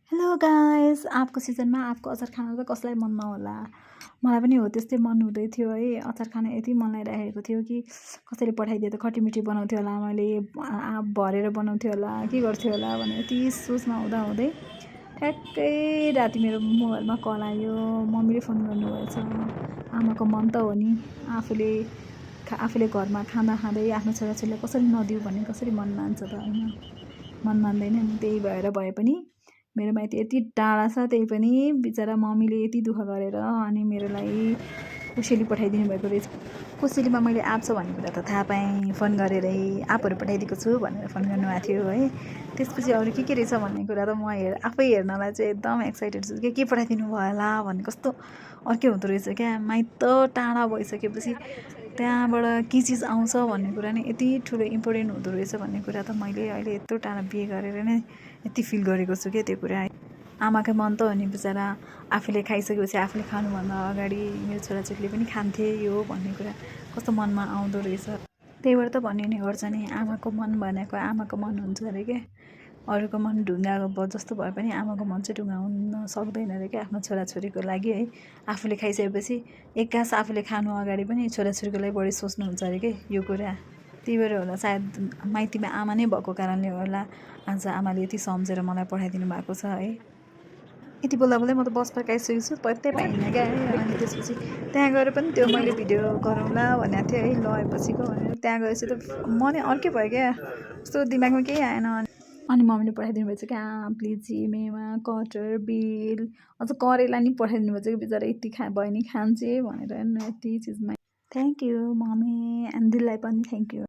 Hello guys, आँपको सिजनमा आँपको अचार खान त कसलाई मन नहोला। मलाई पनि हो त्यस्तै मन हुँदै थियो है। अचार खान यति मन लागिरहेको थियो कि कसैले पठाइदिए त खटिमिठी बनाउँथ्यो होला, मैले आँप भरेर बनाउँथ्यो होला, के गर्थ्यो होला भनेर यति सोचमा हुँदाहुँदै ठ्याक्कै राति मेरो मोबाइलमा कल आयो। मम्मीले फोन गर्नुभएछ। आमाको मन त हो नि, आफूले घरमा खाँदा खाँदै आफ्नो छोराछोरीलाई कसरी नदिऊ भन्ने कसरी मन मान्छ त होइन, मन मान्दैन नि। त्यही भएर भए पनि मेरो माइती यति टाढा छ, त्यही पनि बिचरा मम्मीले यति दुःख गरेर अनि मेरो लागि कोसेली पठाइदिनु भएको रहेछ। कोसेलीमा मैले आँप छ भन्ने कुरा त थाहा पाएँ, फोन गरेरै आँपहरू पठाइदिएको छु भनेर फोन गर्नुभएको थियो है। त्यसपछि अरू के रहेछ भन्ने कुरा त म आफै हेर्नलाई चाहिँ एकदम एक्साइटेड छु। के पठाइदिनु भयो होला भन्ने कस्तो अर्कै हुँदो रहेछ क्या। माइत टाढा भइसकेपछि त्यहाँबाट के चिज आउँछ भन्ने कुरा नै यति ठुलो इम्पोर्टेन्ट हुँदो रहेछ भन्ने कुरा त मैले अहिले यत्रो टाढा बिहे गरेर नै यति फिल गरेको छु क्या त्यो कुरा। आमाको मन त हो नि बिचरा, आफूले खाइसकेपछि आफूले खानुभन्दा अगाडि मेरो छोराछोरीले पनि खान्थे यो भन्ने कुरा कस्तो मनमा आउँदो रहेछ। त्यही भएर त भन्ने नै गर्छ नि, आमाको मन भनेको आमाको मन हुन्छ अरे क्या। अरूको मन ढुङ्गा जस्तो भए पनि आमाको मन चाहिँ ढुङ्गा हुन सक्दैन अरे क्या आफ्नो छोराछोरीको लागि है। आफूले खाइसकेपछि एक्कास आफूले खानु अगाडि पनि छोराछोरीको लागि बढी सोच्नुहुन्छ अरे क्या यो कुरा। त्यही भएर होला सायद माइतीमा आमा नै भएको कारणले होला आज आमाले यति सम्झेर मलाई पठाइदिनु भएको छ है। यति बोल्दा बोल्दै म त बस फर्काइसकेको छु, पत्तै पाइनँ क्या है। अनि त्यसपछि त्यहाँ गएर पनि त्यो मैले भिडियो गरौँला भनेको थिएँ है, लगेपछिको भनेर त्यहाँ गएपछि त म नै अर्कै भयो क्या, कस्तो दिमागमा केही आएन। अनि मम्मीले पठाइदिनु भएछ क्या आँप, लिची, मेवा, कटहर, बेल, अझ करेला नि पठाइदिनु भएछ कि बिचरा यति बहिनी खान्छे भनेर यति चिजमा। थ्याङ्क यू मम्मी एन्ड दिदीलाई पनि थ्याङ्क यू।